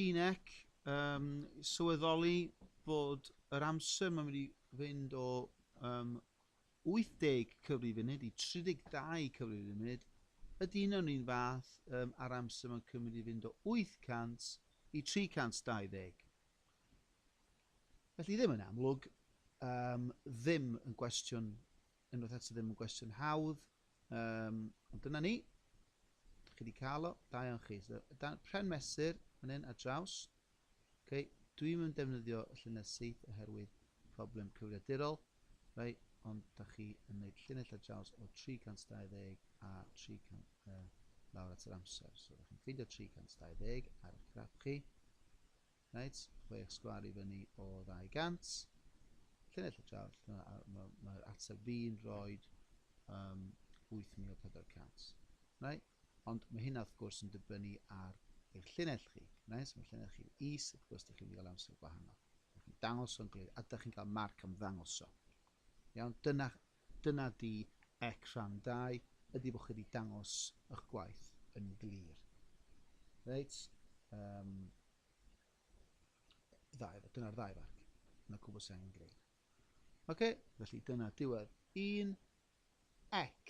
Un ec, sylweddoli bod yr amser mae'n mynd i fynd o 80 cyfri funud i 32 cyfri funud, ydy un o'n un fath ar amser mae'n cymryd i fynd o 800 i 320. Felly ddim yn amlwg, ddim yn gwestiwn, unwaith eto ddim yn gwestiwn hawdd, ond dyna ni. Dych chi wedi cael o, da iawn chi. So, dan, pren mesur fan hyn ar draws. Okay. Dwi'n mynd defnyddio y llinell syth oherwydd problem cyfrifiadurol, right? Ond da chi yn gwneud llinell ar draws o 320 a 300 lawr at yr amser. So, da chi'n ffeindio 320 ar eich graff chi. Reit, 6 sgwâr i fyny o 200. Llinell ar draws, mae'r ma, ma ateb fi'n rhoi 8,400. Right? Ond mae hynna wrth gwrs yn dibynnu ar eich llinell chi. Right? So mae llinell chi'n is, wrth gwrs, ydych chi'n mynd i gael amser gwahanol. Ydych chi'n dangos o'n glir, a ydych chi'n cael marc am ddangos o. Iawn, dyna di ec rhan 2, ydy bod chi wedi dangos eich gwaith yn glir. Reit, ddau, dyna'r ddau farc. Dyna cwbl sy'n angen gwneud. Oce, felly dyna diwedd 1 ec.